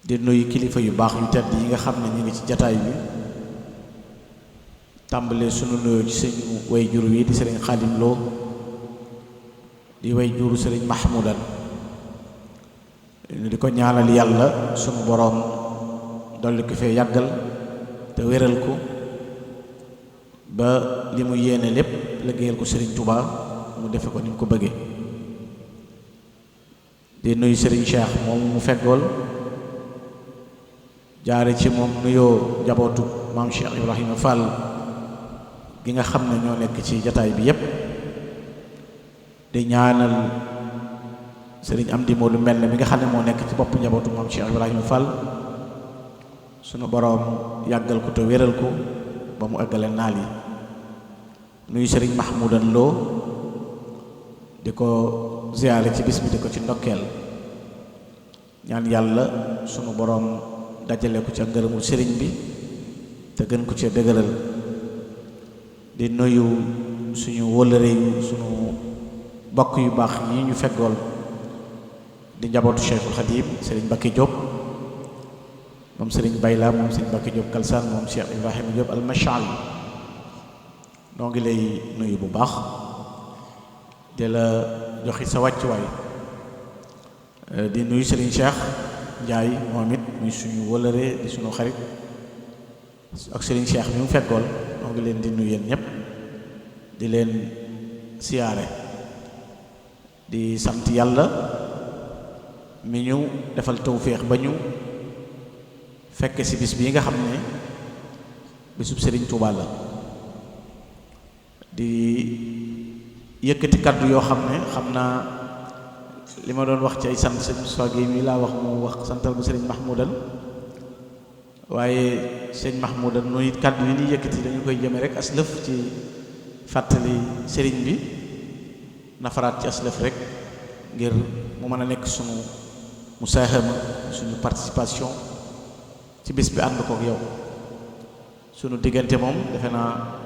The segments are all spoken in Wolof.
di nuyu kilifa yu baax yu tedd yi nga xam ne ñu ngi ci jataay bi tàmbalee sunu nuyoo ci sëñ way jur wi di sëriñ Xaadim Lo di way juru sëriñ Mahmoudan di ko ñaanal yàlla sunu boroom dolli ko fee yàggal te wéral ko ba li mu yéene lépp liggéeyal ko sëriñ Touba mu defe ko ni mu ko bëggee di nuyu sëriñ Cheikh moom mu feggool jaare ci moom nuyoo njabootu maam Cheikh Ibrahima Fall gi nga xam ne ñoo nekk ci jataay bi yépp di ñaanal sëriñ Amdi Modou mel ne mi nga xam ne moo nekk ci bopp njabootu maam Cheikh Ibrahima Fall sunu boroom yàggal ko te wéral ko ba mu eggale naal yi nuyu sëriñ Mahmoudan Lo di ko ziyaare ci bis bi di ko ci ndokkeel ñaan yàlla sunu boroom dajale ko ca ngërëmul sëriñ bi te gën ko ca dëgëral di nuyu suñu wëllëre yu suñu bokk yu baax yi ñu feggool di njabootu Cheikhul Khadim sëriñ Bakki Diop moom sëriñ Bayla moom sëriñ Bakki Diop Kalsaan moom Cheikh Ibrahima Diop almashal noo ngi lay nuyu bu baax di la joxi sa wàccuwaay di nuyu sëriñ Cheikh Ndiaye moom it muy suñu wëllëre di suñu xarit ak sëriñ Cheikh mi mu feggool noo ngi leen di nuyu yéen ñëpp di leen siyaare di sant yàlla mi ñu defal tawféex ba ñu fekke ci bis bii nga xam ne bisub sëriñ Touba la di yëkkati kaddu yoo xam ne xam naa li ma doon wax ci ay sant sëñ Moussa Gueye mi laa wax mu wax santal bu sëriñ Mahmoudan waaye sëñ Mahmoudan noonu it kaddu yi ñuy yëkkati dañu koy jëme rek as lëf ci fàttali sëriñ bi nafaraat ci as lëf rek ngir mu mën a nekk sunu musaahama suñu participation ci bis bi ànd kook yow sunu diggante moom defe naa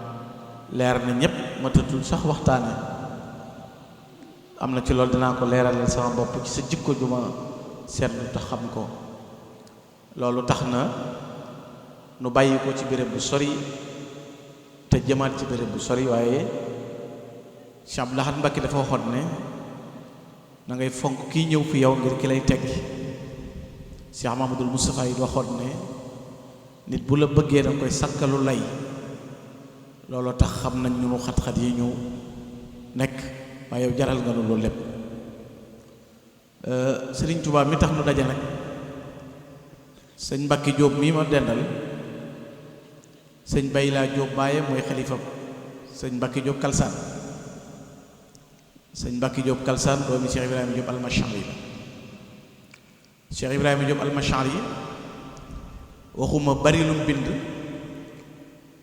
leer na ñépp ma tëddul sax waxtaane am na ci loolu dinaa ko leeralal sama bopp ci sa jikko ju ma seetlu te xam ko loolu tax na nu bàyyi ko ci béréb bu sori te jëmaat ci béréb bu sori waaye Cheikh Abdou Lahad Mbacké dafa waxoon ne na ngay fonk kii ñëw fi yow ngir ki lay teggi Cheikh Mamadou Moustapha yi waxoon ne nit bu la bëggee da koy sakkalu lay looloo tax xam nañ ñu xat-xat yi ñu nekk waaye yow jaral nga nu loolu lépp Sëriñ Tuubaa mi tax nu daje nag sëñ Mbacke Diop mii ma dendal sëñ Bayla Diop baaye mooy xalifam sëñ Mbacke Diop Kalsaan sëñ Mbacke Diop Kalsaan doomi Cheikh Ibrahima Diop almashari la Cheikh Ibrahima Diop almashari waxuma bari lu mu bind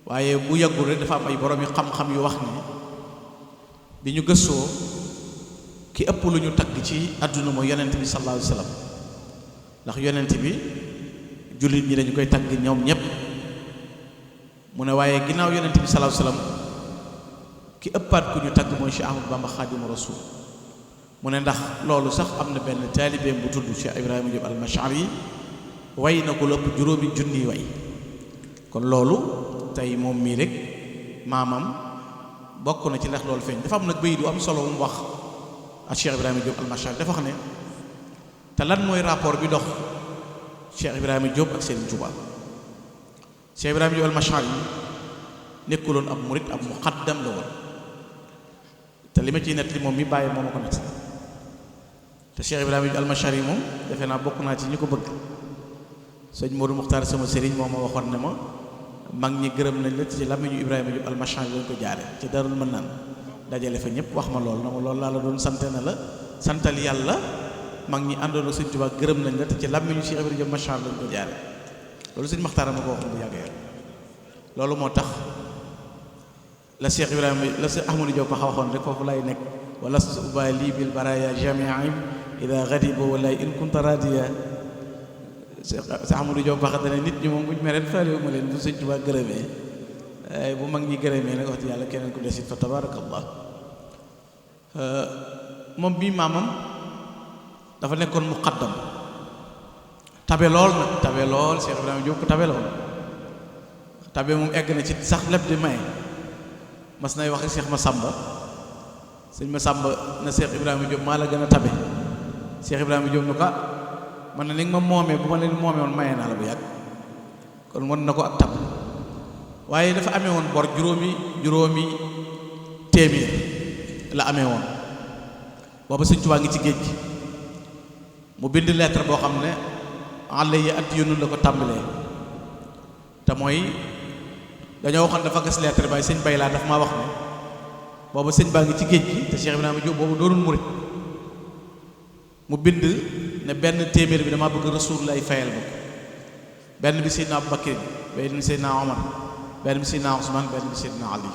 waaye bu yàggul rek dafa am ay borom yu xam-xam yu wax ne bi ñu gëstoo ki ëpp lu ñu tagg ci àdduna mooy yonent bi sallallahu alayhi wa sallam ndax yonent bi jullit ñi dañu koy tagg ñoom ñépp mu ne waaye ginnaaw yonent bi sallallahu alayhi wa sallam ki ëppaat ku ñu tagg mooy Cheikh Ahmadou Bamba Xaadimu Rasuul mu ne ndax loolu sax am na benn taalibeem bu tudd Cheikh Ibrahima Diop al-Mash'ari way na ko lépp juróomi junniy way kon loolu tey moom mii rek maamam bokk na ci ndax loolu feeñ dafa am nag bayit du am solo mu wax ak Cheikh Ibrahima Diop al-Mash'ari dafa wax ne te lan mooy rapport bi dox Cheikh Ibrahima Diop ak Serigne Touba Cheikh Ibrahima Diop al-Mash'ari nekkuloon ab murit ab muqaddam la woon te li ma ciy net li moom mi bàyyi moom ma ko net te Cheikh Ibrahima Diop al-Mash'ari moom defe naa bokk naa ci ñi ko bëgg sëñ Modou Muxtaar sama sëriñ moom ma waxoon ne ma mag ñi gërëm nañ la ci làmmiñu Ibrahima Diop al-Mash'ari lañ ko jaare ci Darul Manaan dajale fa ñëpp wax ma loolu na ma loolu laa la doon sante na la santal yàlla mag ñi àndoon ak sëñ Tuubaa gërëm nañ la te ci làmmiñu Cheikh Ibrahima Diop al-Mash'ari lañ ko jaare loolu sëñ Muxtaar ma ko waxoon bu yàggee loolu moo tax la Cheikh Ibrahima la Cheikh Ahmadou Diop ko waxoon rek foofu lay nekk wala ubali bil baraya jami'in ida ghadibu wala in kunta radiya Cheikh Ahmadou Diop wax dana nit ñi moom buñ mereen faalewu ma leen bu sëñ Tuubaa gërëmee bu mag ñi gërëmee nag wax dëgg yàlla keneen ku desit fa tabarakallah moom bii maamam dafa nekkoon muqaddam tabe lool nag tabe lool Cheikh Ibrahima Diop ko tabe lool tabe moom egg na ci sax lépp di maye mas nay waxe Cheikh Massamba sëñ Massamba na Cheikh Ibrahima Diop maa la gën a tabe Cheikh Ibrahima Diop nu ka man na ni nga ma moomee bu ma leen moomee woon maye naa la bu yàgg kon won na ko ak tab waaye dafa amee woon bor juróomi téeméer la amee woon booba sëñ Tuubaa ngi ci géej gi mu bind lettre boo xam ne àll yi at yónnu la ko tàmbalee te mooy dañoo waxoon dafa gas lettre bay sëñ bay laa daf maa wax ne booba sëñ baa ngi ci géej gi te Cheikh Ibrahima Diop boobu doonul murit mu bind ne benn téeméer bi dama bëgg Rasul lay fayal ma ko benn bi Seydina Abubakar benn bi Seydina Omar benn bi Seydina Ousmane benn bi Seydina Ali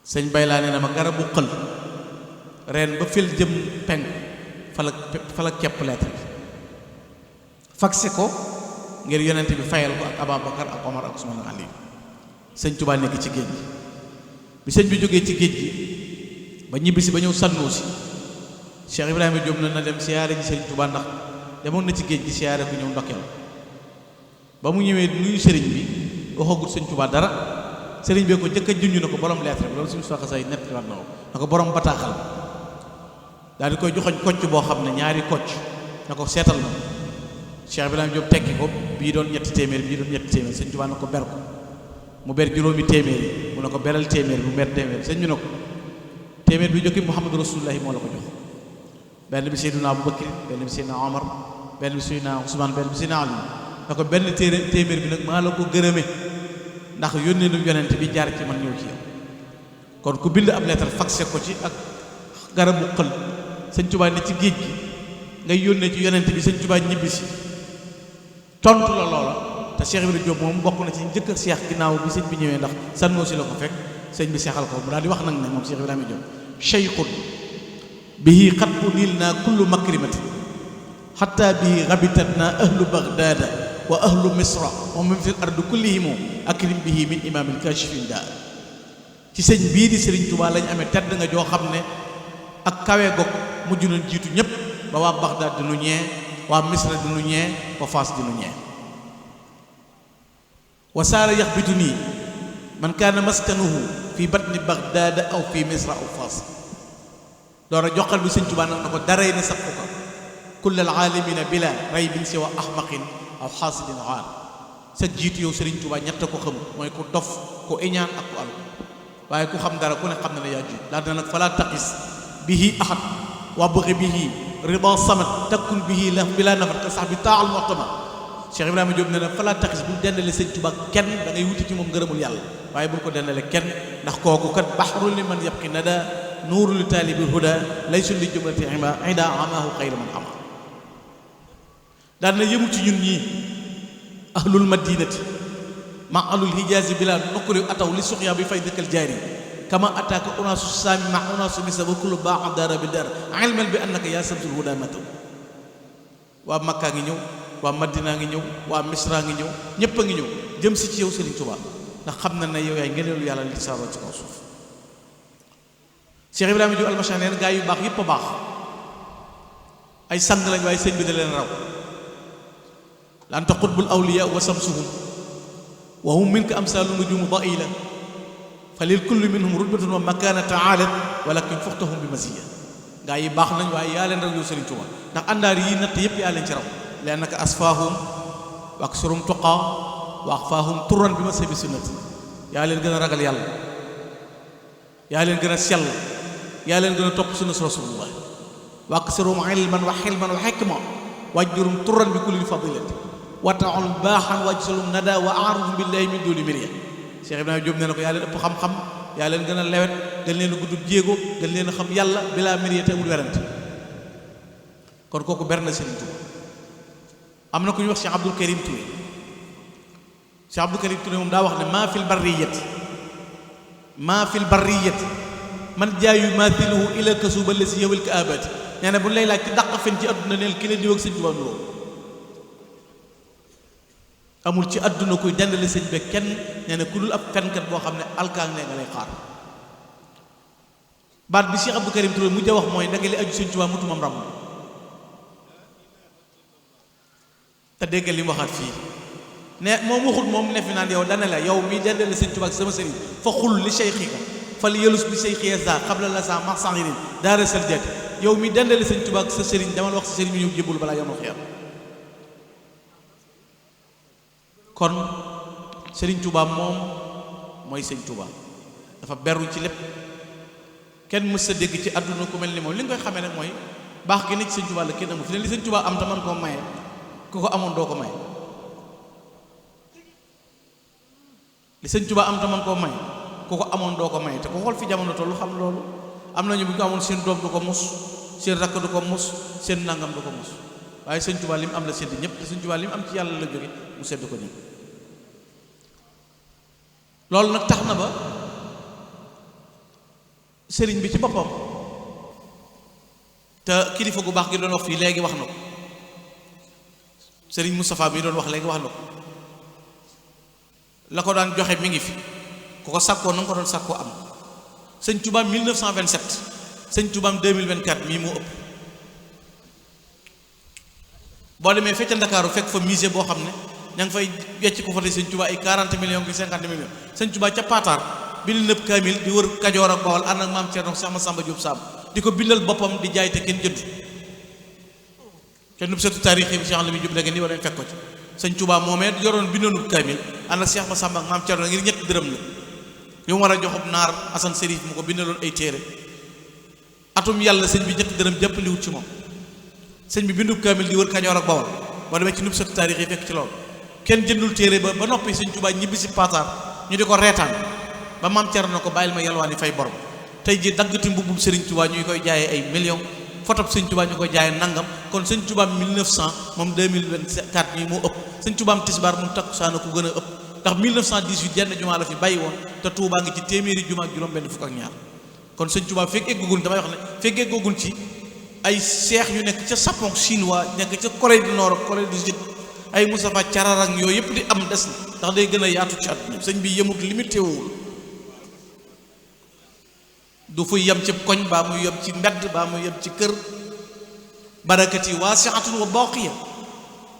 sëñ bay laa nee na ma garabu xël reen ba fil jëm penk fa la kepp lettre bi faxe ko ngir yonent bi fayal ko ak Ababakar ak Omar ak Ousmane ak Ali sëñ Tuubaa nekk ci géej gi bi sëñ bi jógee ci géej gi ba ñibbisi ba ñëw sannoo si Cheikh Ibrahima Diop na dem siyaare ji sëriñ Tuubaa ndax demoon na ci géej gi siyaare ku ñëw ndokkeel ba mu ñëwee nuyu sëriñ bi waxagut sëñ Tuubaa dara sëriñ bee ko jëkk a junj na ko borom lettre bi loolu suñu soxla say nett war na ko borom bataaxal daal di koy joxoñ kocc boo xam ne ñaari kocc na ko seetal ma Cheikh Ibrahima Diop tekki ko bii doon ñetti téeméer sëñ Tuubaa na ko ber ko mu ber juróomi téeméer yi mu ne ko beral téeméer mu ber téeméer sëñ bi ne ko téeméer bi jokki Muhammadu Rasulullahi moo la ko jox benn bi Seydina Abubakar benn bi Seydina Omar benn bi Seydina Ousmane benn bi Seydina Ali na ko benn téeméer bi nag maa la ko gërëme ndax yónnee nu yonent bi jaar ci man ñëw ci yow kon ku bind ab lettre faxe ko ci ak garabu xël sëñ Tuubaa ne ci géej gi ngay yónnee ci yonent bi sëñ Tuubaa ñibbisi tontu la loola te Cheikh Ibrahima Diop moom bokk na ci njëkk ak seex ginnaaw bi sëñ bi ñëwee ndax sannoo si la ko fekk sëñ bi seexal ko mu daal di wax nag ne moom Cheikh Ibrahima Diop cheykhun bihi xat bu niil naa kullu makrimati xatta bihi rabitat naa ahlu baghdada wa ahlu misra wa min fil ardi kullihimu akrim bihi min imaamil kashifin daa ci sëñ bii di Sëriñ Tuubaa lañ amee tedd nga joo xam ne ak kawe gog mujj nañ jiitu ñépp ba waa Baghdad di nu ñee waa misra di nu ñee wa faas di nu ñee wa saara yaxbitu nii man kaana maskanuhu fi batni Baghdad aw fi misra aw faas door a joxal bi sëñ Tuubaa nag na ko daray na sabqu ko kullal aalamina bila raybin siwa ahmaqin aw xaasidin aal sa jiitu yow Sëriñ Tuubaa ñett ko xam mooy ku dof ku iñaan ak ku al waaye ku xam dara ku ne xam na ne yaa jiit daal dina nag falaa taqis bihi ahad wa bëgge bihi rida samat takkun bihi la bila nafat ka sax bi taal mu'tamar Cheikh Ibrahima Diop ne na falaa taqis bul dendale Sëñ Tuubaa kenn da ngay wuti ci moom ngërëmul yàlla waaye bul ko dendale kenn ndax kooku kat baxru li man yabqi nada nuuru li taalibil huda laysu li jumlati ida amahu xayra man ama daan na yëmu ci ñun ñii ahlul madinati ma alul hijaazi bila nukuri ataw li suxya bi fay dëkkal jaari kama ataaka unaasu saami ma unaasu misa wa kullu baax dara bi dara ilmal bi annaka yaa samsul huda mataw waa Makka ngi ñëw waa Madina ngi ñëw waa Misra ngi ñëw ñépp a ngi ñëw jëm si ci yow Sëriñ Tuubaa ndax xam na ne yow yaay ngëneelu yàlla li saaroo ci kaw suuf Cheikh Ibrahima Diop almachan neen gaa yu baax yépp a baax ay sang lañ waaye sëñ bi da leen raw la anta qutbul awliya wa samsuhum wa hum minka amsalu nujumu daila fa lil kulli minhum rutbatun wa makanata aalat walakin fuxtahum bi masiya gaa yi baax nañ waaye yaa leen raw yow Sëriñ Tuubaa ndax àndaar yi natt yépp yaa leen ci raw liannaka asfaahum wa aksarum tuqa wa axfaahum turan bi masabi sunnati yaa leen gën a ragal yàlla yaa leen gën a sell yaa leen gën a topp sunna rasulullah wa aksarum ilman wa xilman wa xikma wajjurum turan bi kulli fadilati wataxul baaxan wajsalum nada wa aarufum billahi min duni mirya Cheikh Ibrahima Diop nee na ko yaa leen ëpp xam-xam yaa leen gën a lewet gën leen a guddub jéego gën leen a xam yàlla bilaa mirya te amul werante kon kooku ber na Sëriñ Tuubaa am na ku ñuy wax Cheikh Abdul Karim Touré Cheikh Abdul Karim Touré moom daa wax ne maa fil barriyati man jaayu maathiluhu ila kasuba lasi yawil ka abati nee na bu lay laaj ci dàq fen ci àdduna neel ki leen di wag Sëriñ Tuubaa nuroo amul ci àdduna koy dendale sëñ be kenn nee na ku dul ab fenkat boo xam ne alkaan ne nga lay xaar baat bi Cheikh Abdou Karim Touré mujj a wax mooy ndanga li aju Sëñ Tuubaa mutumam ram te dégg li mu waxaat fii ne moom waxut moom ne fi naan yow dane la yow mi dendale sëñ Tuubaa ak sama sëriñ fa xul li cheikhika fal yelus bi cheikhia sa xabla la sa max sangirin daara sal jati yow mi dendale sëñ Tuubaa ak sa sëriñ demal wax sa sëriñ ñu ñëw jébbul balaa yomal xiyam kon sëriñ Tuubaa moom mooy sëñ Tuubaa dafa beru ci lépp kenn mës sa dégg ci àdduna ku mel ni moom li nga koy xamee nag mooy baax gi ne ci sëñ Tuubaa la kenn amu fi ne li sëñ Tuubaa am te man koo maye ku ko amoon doo ko maye li sëñ Tuubaa am te man koo maye ku ko amoon doo ko maye te ku xool fi jamono tollu xam loolu am nañu bu ñu ko amoon seen doom du ko mus seen rakk du ko mus seen nangam du ko mus waaye sëñ Tuubaa li mu am la sedd ñëpp te sëñ Tuubaa li mu am ci yàlla la jóge mu sedd ko ñëpp loolu nag tax na ba sëriñ bi ci boppam te kilifa gu baax gi doon wax fii léegi wax na ko sëriñ Moustapha bi doon wax léegi wax na ko la ko daan joxe mi ngi fi ku ko sàkkoo na nga ko doon sàkkoo am sëñ Tuubaa 1927 sëñ Tuubaa 2024 mii moo ëpp boo demee fecca Ndakaaru fekk fa musée boo xam ne ña ngi fay wecc ko fa te sëñ Tuubaa ay 40 millions ki 50 millions sëñ Tuubaa ca Pataar bind nëb kaamil di wër Kajoor ak Bawol ànd ak maam Cerno Seex Masamba Jóob Samb di ko bindal boppam di jaay te kenn jëndu te nub setu taarix yi Cheikh Lamine Jóob léegi nii war nañ fekk ko ci sëñ Tuubaa moomee yoroon bindoonub kaamil ànd ak Seex Masamba ak maam Cerno ngir ñetti dërëm la yu mu war a joxub naar Asan Sërif mu ko bindaloon ay téere atum yàlla sëñ bi ñetti dërëm jàppaliwut ci moom sëñ bi bindub kaamil di wër Kajoor ak Bawol boo demee ci nub setu taarix yi fekk ci loolu kenn jëndul téere ba noppi sëñ Tuubaa ñibbi si Pataar ñu di ko reetaan ba maam Cerno na ko bàyyil ma yalwaani fay borom tey ji daggati mbubbum Sëriñ Tuubaa ñuy koy jaayee ay millions fotob sëñ Tuubaa ñu koy jaayee nangam kon sëñ Tuubaa 1900 moom 2024 yi moo ëpp sëñ Tuubaa am tisbaar mu takkusaan ku gën a ëpp ndax 1918 jenn jumaa la fi bàyyi woon te Tuubaa ngi ci téeméeri jumaa ak juróom-benn fukk ak ñaar kon sëñ Tuubaa fekk eggagul damay wax ne fekk eggagul ci ay seex yu nekk ca Japon chinois nekk ca Corée du Nord ak Corée du Sud ay Moustapha Cararak yooyu yëpp di am des na ndax day gën a yaatu ci àdduna sëñ bi yemut limité wowul du fuy yem ci koñ baa muy yem ci mbedd baa muy yem ci kër barakati waasi'atun wa baaqiya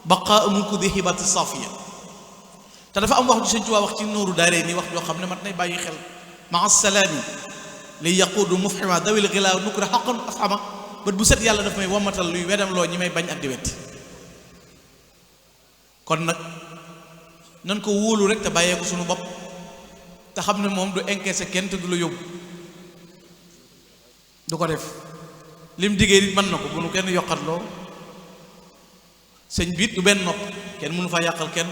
baqaa mulku di hibati safiya te dafa am wax ju sëñ Tuubaa wax ci Nuuru Daarayni wax joo xam ne mat nay bàyyi xel maa salaami li yaquudu mufhima dawil xilaa nukra xaqan afhama bët bu set yàlla daf may wamatal luy wedam loo ñi may bañ ak di wetti kon nag nan ko wóolu rek te bàyyee ko suñu bopp te xam ne moom du encaissé kenn te du la yóbbu du ko def lim diggee nit mën na ko bu nu kenn yokkatloo sëñ biit du benn nopp kenn mënu faa yàqal kenn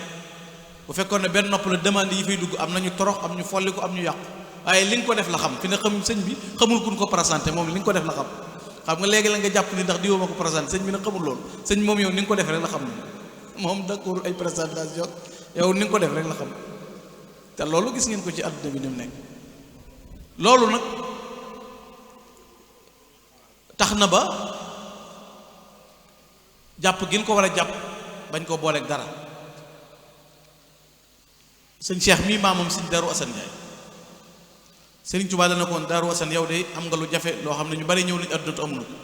bu fekkoon ne benn nopp la demande yi fay dugg am nañu torox am ñu folli ko am ñu yàqu waaye li nga ko def la xam fi ne xam sëñ bi xamul kun ko présenté moom li nga ko def la xam nga léegi la nga jàpp ni ndax diwoo ma ko présenté sëñ bi nag xamul loolu sëñ moom yow ni nga ko def rek la xam moom d'accord ay présentation yow ni nga ko def rek la xam te loolu gis ngeen ko ci àdduna bi ni mu nekk loolu nag tax na ba jàpp gin ko war a jàpp bañ koo booleeg dara sëñ Cheikh mii maamam sëñ Daaru Asan Njaay Sëriñ Tuubaa dana ko woon Daaru Asan yow de am nga lu jafe loo xam ne ñu bari ñëw nañ àdduna te amuñu ko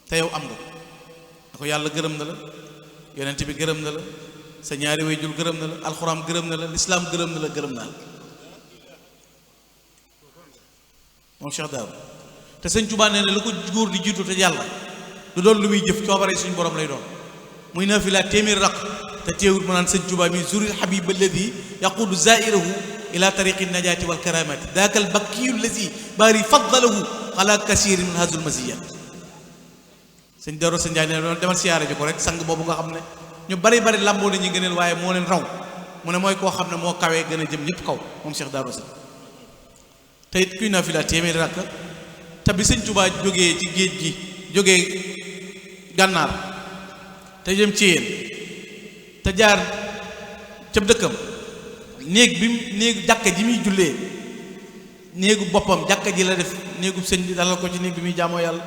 te yow am nga da ko yàlla gërëm na la yonent bi gërëm na la sa ñaari waajur gërëm na la alxuraan gërëm na la lislaam gërëm na la gërëm naa la moom Cheikh Daaru te sëñ Tuubaa nee na lu ko góor di jiitu te yàlla du doon lu muy jëf coobare suñu borom lay doon muy naafila téeméer raq te teewul mu naan sëñ Tuubaa mi zuril habib alladi yaqudu zairahu ila tariqi najaati wal karamati daaka al bakkiyu alladi baari faddalahu ala kasiri min hazul maziyat sëñ Daaru Asan Njaay nee na demal siyaare ji ko rek sang boobu nga xam ne ñu bari bari lamboo nañu gëneel waaye moo leen raw mu ne mooy koo xam ne moo kawee gën a jëm ñëpp kaw moom Cheikh Daaru Asan te it kuy naafila téeméer raq te bi sëñ Tuubaa jógee ci géej gi jógee gànnaar te jëm ci yéen te jaar ca dëkkam néegu jàkka ji muy jullee néegu boppam jàkka ji la def néegu sëñ bi dalal ko ci néeg bi muy jaamoo yàlla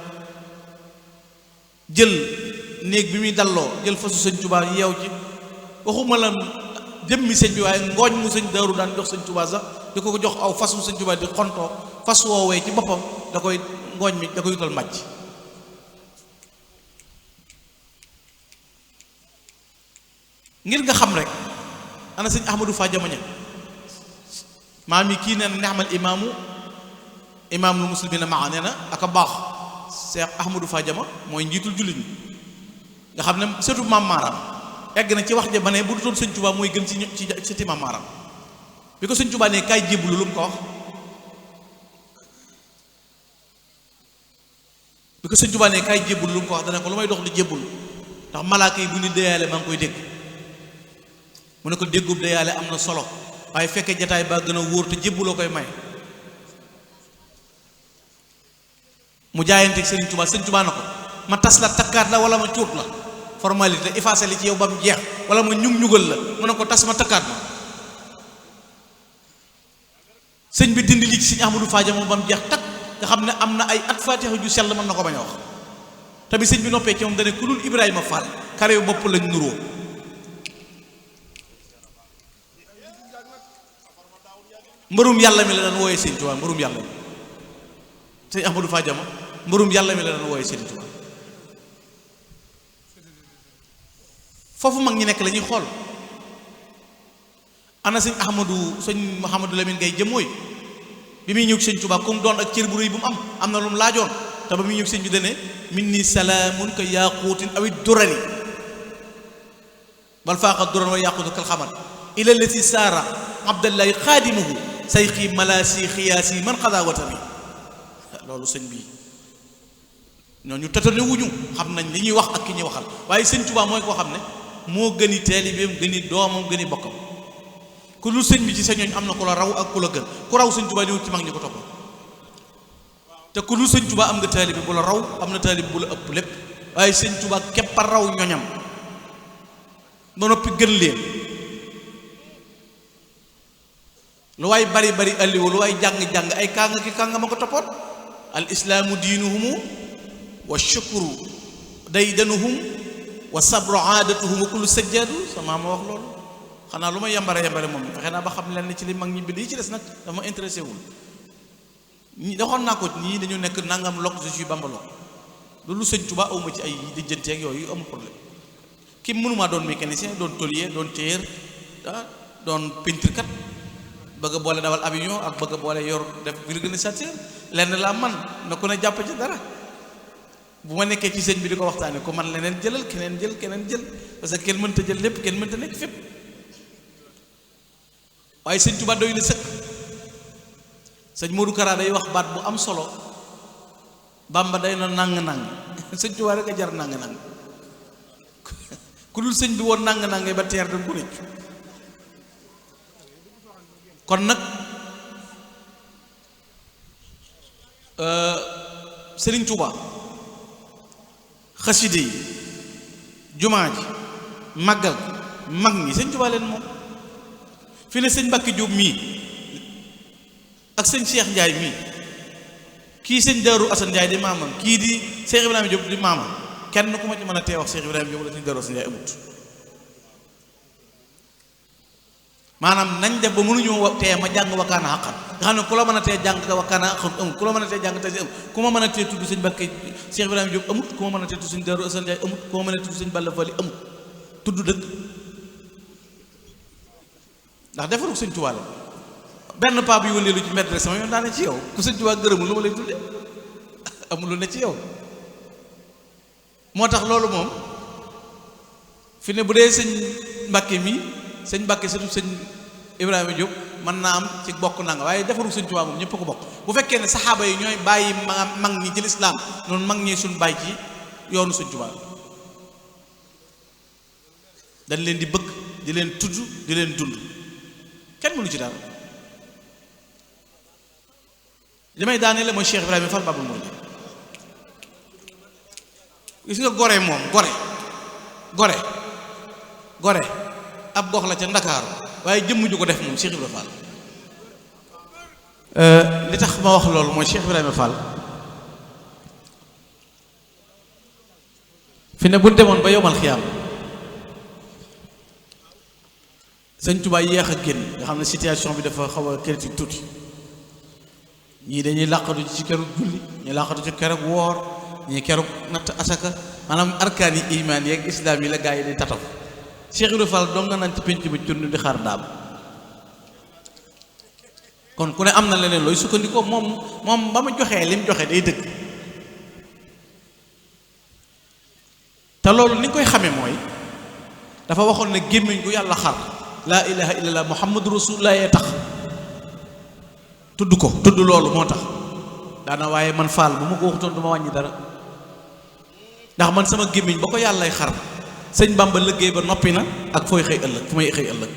jël néeg bi muy dalloo jël fasu sëñ Tuubaa yeew ci waxuma la jëmmi sëñ bi waaye ngooñ mu sëñ Daaru daan jox sëñ Tuubaa sax di ko jox aw fasu sëñ Tuubaa di xontoo fas woowee ci boppam da koy ngooñ mi da koy yutal mbàjj ngir nga xam rek ana sëñ Ahmadou Fa Jama Ñaŋ maam yi kii nee na neexmal imaamul muslimina maa nee na aka baax Cheikh Ahmadou Fa Jama mooy njiitul jullit ñi nga xam ne surtout maam Maaram egg na ci wax ja ba ne bu dutoon sëñ Tuubaa mooy gën ci sëti maam Maaram bi ko sëñ Tuubaa ne kaay jébbalu lu mu ko wax bi ko sëñ Tuubaa ne kaay jébbalu lu mu ko wax dana ko lu may dox di jébbalu ndax malaaka yi bu ñu deyaale maa ngi koy dégg mu ne ko déggub deyaale am na solo waaye fekkee jataay baa gën a wóor te jébbuloo koy may mu jaayanteeg Sëriñ Tuubaa Sëriñ Tuubaa na ko ma tas la takkaat la wala ma cuut la formalité effacé li ci yow ba mu jeex wala ma ñugal la mu ne ko tas ma takkaat ma sëñ bi dindi li ci Sëriñ Ahmadou Fa Jama moom ba mu jeex takk nga xam ne am na ay at fatiha ju sell mën na ko bañ a wax te bi sëñ bi noppee ci moom dane ku dul Ibrahima Fall kare yu bopp lañ nuroo mbërum yàlla mi la daan wooyee Sëriñ Tuubaa mbërum yàlla mi Sëriñ Ahmadou Fa Jama mbërum yàlla mi la daan wooyee Sëriñ Tuubaa foofu mag ñi nekk la ñuy xool ana sëñ Mouhamadou Lamine Gaye jëmmooy bi muy ñëw ci Sëriñ Tuubaa comme doon ak cër bu rëy bu mu am na lu mu laajoon te ba muy ñëw sëñ bi dane min ni salaamun ka yaaquutin awit durari bal faaqa duran wa yaquutu kal xamar ila lati saara abdallahi xaadimuhu sayxi malaasi xiyaasi man xadaa watami loolu sëñ bi ñooñu tëtane wuñu xam nañ li ñuy wax ak ki ñuy waxal waaye sëñ Tuubaa mooy koo xam ne moo gëni taalibeem gëni doomam gëni bokkam ku lu sëñ bi ci sa ñooñ am na ku la raw ak ku la gën ku raw sëñ Tuubaa liwut ci mag ñi ko topp te ku lu sëñ Tuubaa am nga taalibe bu la raw am na taalibe bu la ëpp lépp waaye sëñ Tuubaa képp a raw ñoñam ba noppi gën leen lu waay bari bari alliwu lu waay jàng-jàng ay kàng ma ko toppoon al islaamu diinuhumu wa shukru daydanuhum wa sabru aadatuhum wa kullu sajjaadu sama ma wax loolu xanaa lu ma yambare moom fexe naa ba xam leen ci li mag ñi bind yi ci des nag dafa ma intéressé wul ñi doxoon naa ko ñii dañu nekk nangam lokk je suis bamba lokk loolu sëñ Tuubaa awma ci ay dijjanteeg yooyu amul problème ki mënumaa doon mécanicien doon tôlier doon tailleur doon peintre kat bëgg a boole dawal avion ak bëgg a boole yor def vulgarisateur lenn laa man na ku ne jàpp ci dara bu ma nekkee ci sëñ bi di ko waxtaane ko man leneen jëlal keneen jël parce que kenn mënta jël lépp kenn mënta nekk fépp waaye sëñ Tuubaa doy na sëkk sëñ Modou Kara day wax baat bu am solo Bàmba day na nàng-nàng sëñ Tuubaa rek a jar nàng-nàng ku dul sëñ bi woon nàng-nàng ba teer dañ ko rëcc kon nag Sëriñ Tuubaa xaside yi jumaa ji màggal mag ñi sëñ Tuubaa leen moom fi ne sëñ Mbàkke Jóob mii ak sëñ Cheikh Ndiaye mii kii sëñ Daaru Asan Ndiaye di maamam kii di Cheikh Ibrahima Jóob di maamam kenn ku ma ci mën a tee wax Cheikh Ibrahima Jóob la sëñ Daaru Asan Ndiaye amut maanaam nañ def ba mënuñoo tee ma jàng wakkaana xaqan nga xam ne ku la mën a tee jàng te wakkaana xaqan amut ku la mën a tee jàng te amut ku ma mën a tee tudd sëñ Mbàkke Cheikh Ibrahima Jóob amut ku ma mën a tee tudd sëñ Daaru Asan Ndiaye amut ku ma mën a tudd sëñ Balla Fali amut tudd dëgg ndax defaru sëñ Tuubaa la benn paa bi wëndeelu ci mbedd rek sama yoon daa ne ci yow ku sëñ Tuubaa gërëmul lu ma lay tudde amul lu ne ci yow moo tax loolu moom fi ne bu dee sëñ Mbàkke mi sëñ Mbàkke surtout sëñ Ibrahima Diop mën naa am ci bokk nanga waaye defaru sëñ Tuubaa moom ñëpp ko bokk bu fekkee ne saxaaba yi ñooy bàyyi mag ñi ci lislaam noonu mag ñi suñ bàyyi ci yoonu sëñ Tuubaa dañ leen di bëgg di leen tudd di leen dund kenn mënu ci dara li may daane la mooy Cheikh Ibrahima Fall Babul Mouridine gis nga gore moom gore ab gox la ca Ndakaaru waaye jëmm ju ko def moom Cheikh Ibrahima Fall li tax ma wax loolu mooy Cheikh Ibrahima Fall fi ne bu ñu demoon ba yowmal xiyaam sëñ Tuubaa yéex a génn nga xam ne situation bi dafa xaw a critique tuuti ñii dañuy làqatu ci keroog julli ñii làqatu ci keroog woor ñii keroog natt asaka maanaam arkaan yi imaan yeeg islaam yi la gaa yi di tataf Cheikh Ibrahima Fall dong nga naan ci pénc bi cunn di xaar daam kon ku ne am na leneen looy sukkandikoo moom ba ma joxee lim joxe day dëgg te loolu ni nga koy xamee mooy dafa waxoon ne gémmiñ gu yàlla xar laa ilaha illallah muhammadu rasulullah yee tax tudd loolu moo tax daana waaye man Fall bu ma ko waxutoon du ma wàññi dara ndax man sama gémmiñ ba ko yàllay xar sëñ Bamba liggéey ba noppi na ak fooy xëy ëllëg fu may xëy ëllëg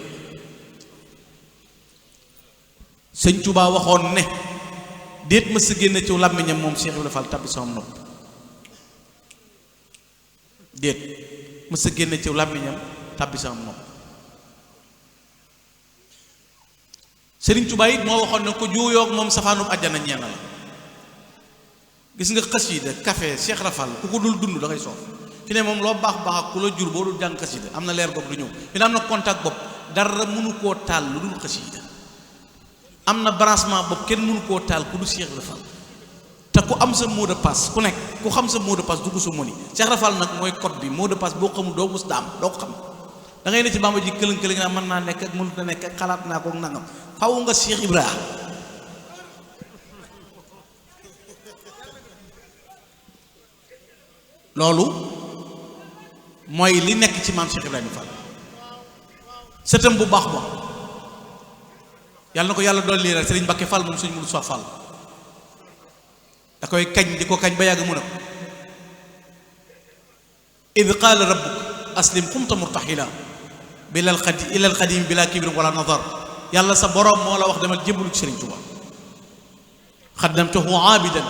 sëñ Tuubaa waxoon ne déet ma sa génne ci làmmiñam moom Cheikh Ibrahima Fall tabbi sama nopp déet ma sa génne ci làmmiñam tabbi sama nopp Sëriñ Tuubaa it moo waxoon ne ko juuyoog moom safaanum àjjana ñeena la gis nga xasida café Cheikh Ibrahima Fall ku ko dul dund da ngay soof fi ne moom loo baax baax ak ku la jur boo dul jàng xasida am na leer bopp du ñëw fi ne am na contact bopp dara mënu koo taal lu dul xasida am na branchement bopp kenn mënu koo taal ku du Cheikh Ibrahima Fall te ku am sa mot de passe ku nekk ku xam sa mot de passe dugg sa moni Cheikh Ibrahima Fall nag mooy code bi mot de passe boo xamul doo mus daam doo ko xam da ngay ne ci Bamba ji këlëng-këlëng naa mën naa nekk ak mënut na nekk ak xalaat naa ko nangam faw nga Cheikh Ibrahima loolu mooy li nekk ci maam Cheikh Ibrahima Fall sëtam bu baax ba yàlla na ko yàlla doon lii rek Serigne Mbacké Fall moom suñu Moussa Fall da koy kañ di ko kañ ba yàgg mu ne ko id qaala rabbuk aslim xumta murtaxila bilal xadi ilal xadim bila kibrin wala nazar yàlla sa borom moo la wax demal jébbalu ci Serigne Touba xaddamtahu aabidan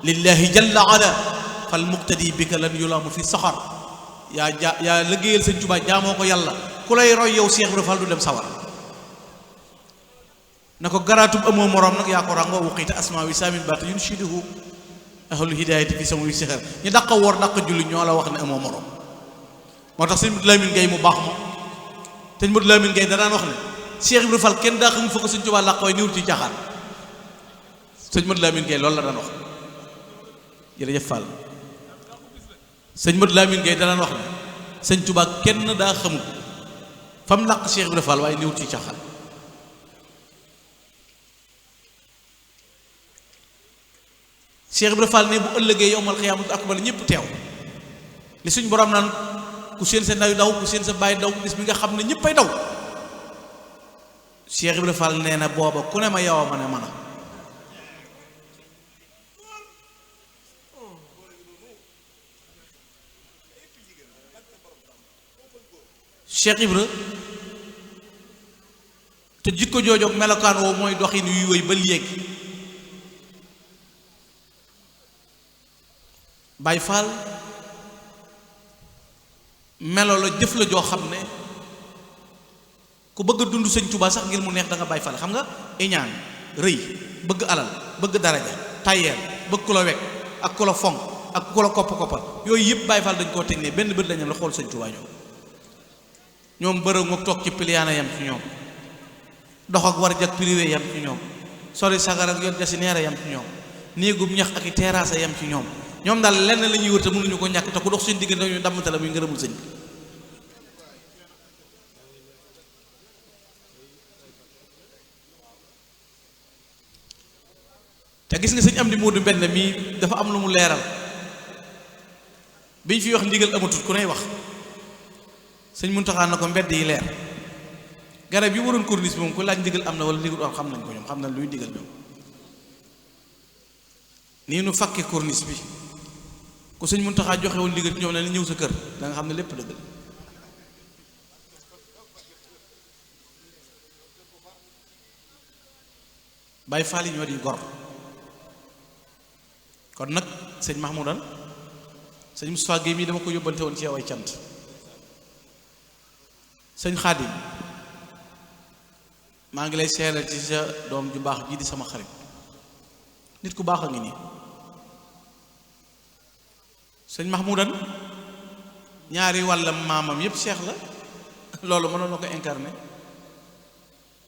lillahi jalla ala fal muqtadi bika lan yulaamu fi saxar yaa liggéeyal Serigne Touba jaamoo ko yàlla ku lay roy yow Cheikh Ibrahima Fall du dem sawar na ko garaatub amoo moroom nag yaa ko ràngoo wuqiita asmaa wi saamin baata yunshiduhu ahlul hidaayati fi sama wi sixar ñu dàq woor dàq julli ñoo la wax ne amoo moroom moo tax sëñ Modou Lamine Gueye mu baax ma sëñ Modou Lamine Gueye da daan wax ne Cheikh Ibrahima Fall kenn daa xamul fa ko Sëñ Tuubaa làq waaye niwul ci caaxaan sëñ Modou Lamine Gueye loolu la daan wax jërëjëf Fall sëñ Modou Lamine Gueye da daan wax ne Sëñ Tuubaa kenn daa xamul fa mu làq Cheikh Ibrahima Fall waaye niwul ci caaxaan Cheikh Ibrahima Fall ne bu ëllëgee yowmal xiyaamatu akbar ñëpp teew li suñ borom naan ku seen sa ndaw daw ku seen sa baay daw bis bi nga xam ne ñëppay daw Cheikh Ibrahima Fall nee na booba ku ne ma yow a ma ne man a Cheikh Ibra te jikko joojoog melokaan woowu mooy doxin yuy wéy ba léegi Baay Faal melo la jëf la joo xam ne ku bëgg a dund Sëñ Tuubaa sax ngir mu neex da nga Baay Faal xam nga iñaan rëy bëgg alal bëgg daraja tayeel bëgg ku la wekk ak ku la fonk ak ku la kopp-koppal yooyu yëpp Baay Faal dañ koo teg ne benn bët lañu la xool Sëñ Tuubaa ñoom bërëg mook toog ci piliyaana yam ci ñoom dox ak war jak privé yam ci ñoom sori sagar ak yor jasi neera yam ci ñoom néegub ñax ak i terrasse yam ci ñoom ñoom daal lenn la ñuy wër te mënuñu ko ñàkk te ku dox seen diggante ñu dammate la muy ngërëmul sëñ bi te gis nga sëñ am di Moodu Mbenn mii dafa am lu mu leeral biñ fi wax ndigal amatut ku ney wax sëñ Muntaxa na ko mbedd yi leer garab yi waroon corniche bi moom ku laaj ndigal am na wala ndigal am xam nañ ko ñoom xam nañ luy ndigal ñoom nii nu fakke corniche bi ku sëñ Muntaxa joxe woon ndigal ci ñoom ne la ñëw sa kër da nga xam ne lépp dëgg la Baay Faal yi ñoo di gor kon nag sëñ Mahmoudan sëñ Moustapha Guèye mii dama ko yóbbante woon ci yow ay cant sëñ Xaadim maa ngi lay seeral ci sa doom ju baax ji di sama xarit nit ku baax a ngi nii sëñ Mahmoudan ñaari wàllam maamam yépp seex la loolu mënoon na ko incarné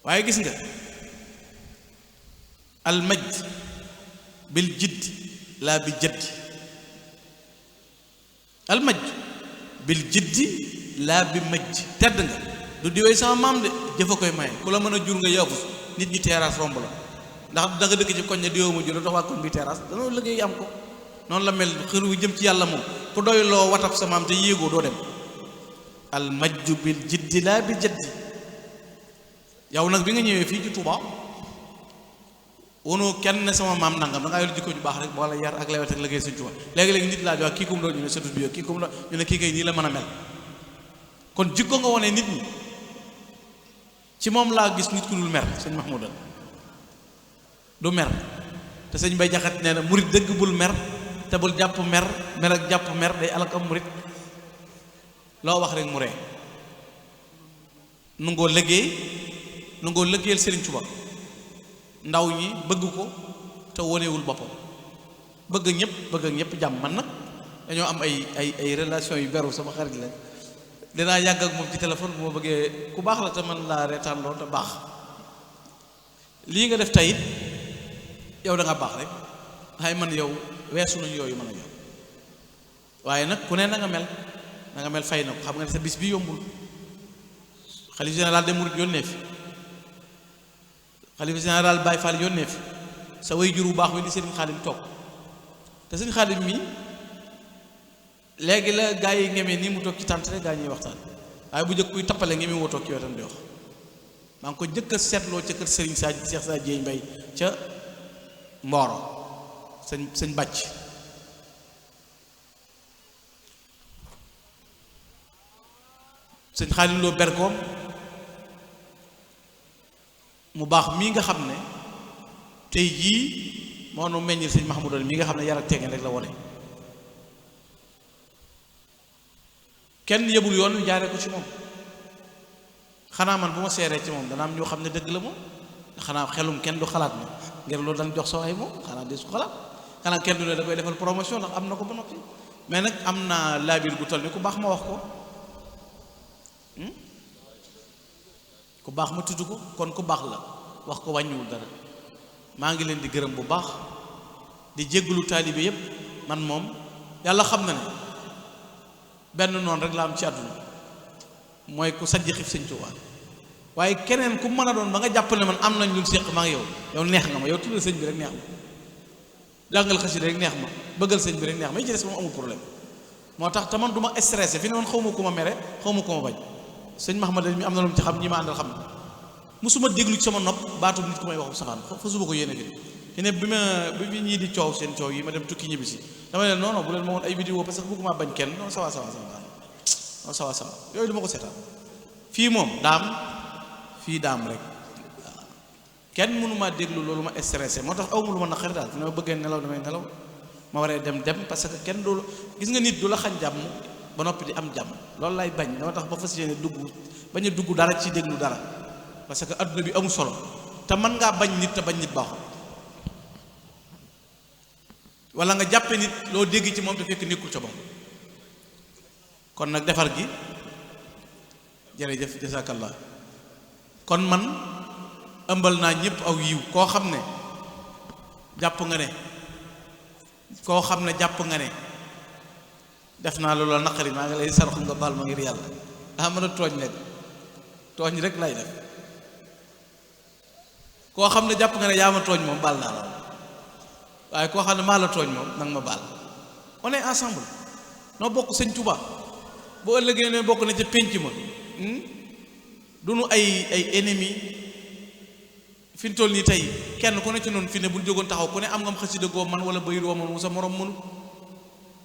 waaye gis nga al majd bil jidd laa bi jëdd al majd bil jiddi laa bi majj tedd nga du diwee sama maam de jëfa koy maye ku la mën a jur nga yaafus nit ñi terrasse romb la ndax da nga dëkk ci koñ ne diwoo ma jur la tax waa koñ bi terrasse danoo liggéey am ko noonu la mel xër wu jëm ci yàlla moom ku doy loo watab sa maam te yéegoo doo dem al majju bil jiddi laa bi jaddi yow nag bi nga ñëwee fii ci Touba wonoo kenn ne sama maam nangam da ngaa yor jikko ju baax rek wala yar ak lewet ak liggéey Sëñ Touba léegi-léegi nit laa jox kii kum doon ñu ne satut bi kii kum doon ñu ne kii kay nii la mën a mel kon jikko nga wone nit ñi ci moom laa gis nit ku dul mer sëñ Mahmoudan du mer te sëñ Bay Jaxate nee na murit dëgg bul mer te bul jàpp mer mer ak jàpp mer day alak am murit loo wax rek mu ree nu ngoo liggéeyal Sëriñ Tuba ndaw ñi bëgg ko te wonewul boppam bëgg ñëpp jàmm man nag dañoo am ay relation yu beru sama xarit la dinaa yàgg ak moom ci téléphone bu ma bëggee ku baax la te man laa reetaan lool te baax lii nga def tey yow da nga baax rek waaye man yow weesu nañu yooyu mën a yow waaye nag ku ne na nga mel fay na ko xam nga ne sa bis bi yombul xalifa général des mourides yónnee fi xalifa général Baye Fall yónnee fi sa way jur bu baax wi di Sëriñ Xaadim toog te Sëriñ Xaadim mi léegi la gaa yi ngemee nii mu toog ci tànt rek gaa ñuy waxtaan waaye bu njëkk kuy tappale ngemee woo toog ci wetam di wax maa ngi ko njëkk a seetloo ca kër Sëriñ Cheikh Sa Dieye Mbay ca Mboro sëñ bàcc sëñ Xaadim Lo berkoom mu baax mii nga xam ne tey jii moo nu meññil sëñ Mahmoudan mii nga xam ne yar ak teggin rek la wone kenn yebul yoon jaaree ko ci moom xanaa man bu ma seeree ci moom dana am ñoo xam ne dëgg la moom xanaa xelum kenn du xalaat ma ngir loolu dañ jox soo ay moom xanaa de su xalaat xanaa kenn du ne da koy defal promotion ndax am na ko ba noppi mais nag am naa laabir gu toll ni ku baax ma wax ko ku baax ma tudd ko kon ku baax la wax ko wàññiwul dara maa ngi leen di gërëm bu baax di jégglu taalibe yépp man moom yàlla xam na ne benn noonu rek la am ci àdduna mooy ku sajj xif Sëñ Tuubaa waaye keneen ku mën a doon ba nga jàpp ne man am nañ lu séq maa ngi yow neex nga ma yow tuddal sëñ bi rek neex ma jàngal xasida rek neex ma bëggal sëñ bi rek neex ma yi ci des moom amul problème moo tax te man du ma stressé fi ne man xaw ma ku ma mere xaw ma ku ma bañ sëñ Mahmoudan mi am na lu mu ci xam ñi ma àndal xam na musuma déglu ci sama nopp baatu nit ku may waxu safaan fa suba ko yéene fi ne bi ñii di coow seen coow yi ma dem tukki ñibbi si dama leen non bu leen ma woon ay vidéo parce que bëgguma bañ kenn non sawa yooyu du ma ko seetaan fii moom daam rek waaw kenn mënumaa déglu loolu ma stressé moo tax awma lu ma naqari daal fi ne ma bëggee nelaw damay nelaw ma waree dem parce que kenn du gis nga nit du la xañ jàmm ba noppi di am jàmm loolu lay bañ dama tax ba fas yéene bañ a dugg dara ci déglu dara parce que adduna bi amul solo te mën ngaa bañ nit te bañ nit baaxul wala nga jàppe nit loo dégg ci moom te fekk nekkul ca moom kon nag defar gi jërëjëf jazakallah kon man ëmbal naa ñëpp aw yiw koo xam ne jàpp nga ne def naa loolu naqari maa ngi lay sarxu nga baal ma ngir yàlla daa mën a tooñ rek lay def koo xam ne jàpp nga ne yaa ma tooñ moom baal naa la waaye koo xam ne maa la tooñ moom nanga ma baal on est ensemble noo bokk Sëñ Tuubaa boo ëllëgee ne bokk na ca pénc ma du nu ay ennemi fi mu toll nii tey kenn ku ne ci noonu fi ne bu ñu jógoon taxaw ku ne am nga am xasida goo man wala bayit woo man mu sa morom mënu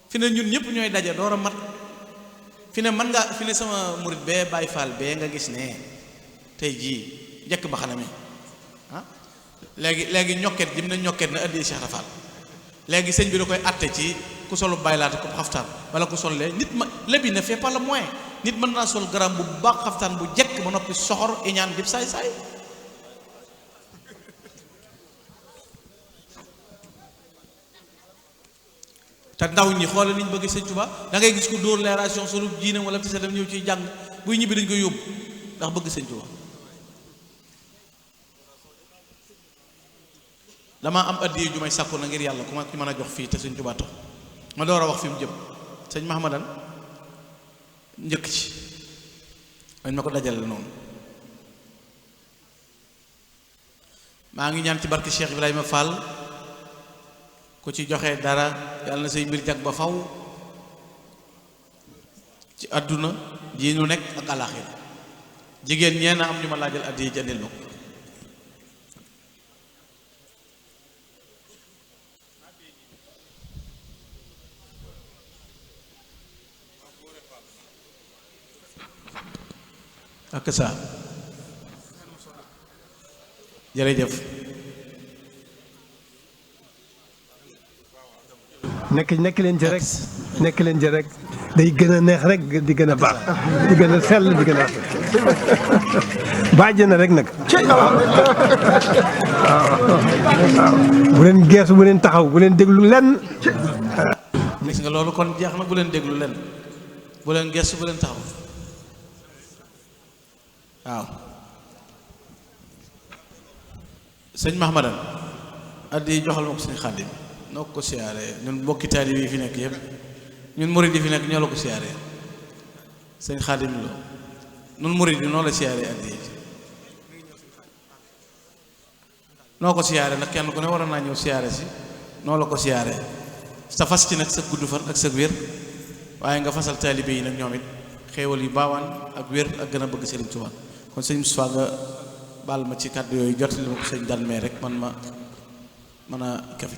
fi ne ñun ñëpp ñooy daje door a mat fi ne man nga fi ne sama murit bee Baay Faal bee nga gis ne tey jii njëkk ba xanaa mi léegi ñokket jëm na ñokket na addee Cheikh Rafal léegi sëñ bi da koy atte ci ku solu baylaata ko xaftaan wala ku sol lee nit ma lébi ne fait pas le moyen nit mën naa sol garam bu baax xaftaan bu jekk ba noppi soxor iñaan dib saay te ndaw ñi xoolal niñ bëgg Sëñ Tuubaa da ngay gis ku dóor leeration solu jiinam wala ti sa dem ñëw ciy jàng buy ñibbi dañ koy yóbbu ndax bëgg Sëñ Tuubaa damaa am addiye ju may sàkku na ngir yàlla ku ma ci mën a jox fii te Sëñ Tuubaa tax ma door a wax fi mu jëm sëñ Mahmadan njëkk ci dañ ma ko dajale noonu maa ngi ñaan ci barke Cheikh Ibrahima Fall ku ci joxe dara yàlla na say mbir jag ba faw ci àdduna ji nu nekk ak àlaxira jigéen ñeena am ñu ma laajal addi yi jëndil ma ko ak sa jërëjëf nekk leen ci rek nekk leen ci rek day gën a neex rek di gën a baax di gën a sell di gën a bàjj na rek nag waaw bu leen geesu bu leen taxaw bu leen déglu lenn gis nga loolu kon jeex na bu leen déglu lenn bu leen geesu bu leen taxaw waaw sëñ Mahmadan addi joxal ma ko sëñ Xaadim noo ko siyaaree ñun mbokki taalibe yi fi nekk yëpp ñun murid yi fi nekk ñoo la ko siyaaree sëñ Xaadim Lo ñun murid yi noo la siyaaree addi yi noo ko siyaaree nag kenn ku ne war naa ñëw siyaare si noo la ko siyaaree sa fas ci nag sa gudd fan ak sa wér waaye nga fasal taalibe yi nag ñoom it xéewal yu baawaan ak wér ak gën a bëgg Sëriñ Tuubaa kon sëñ Moustapha nga baal ma ci kàddu yooyu jottali ma ko sëñ Dalmee rek man ma mën a kafe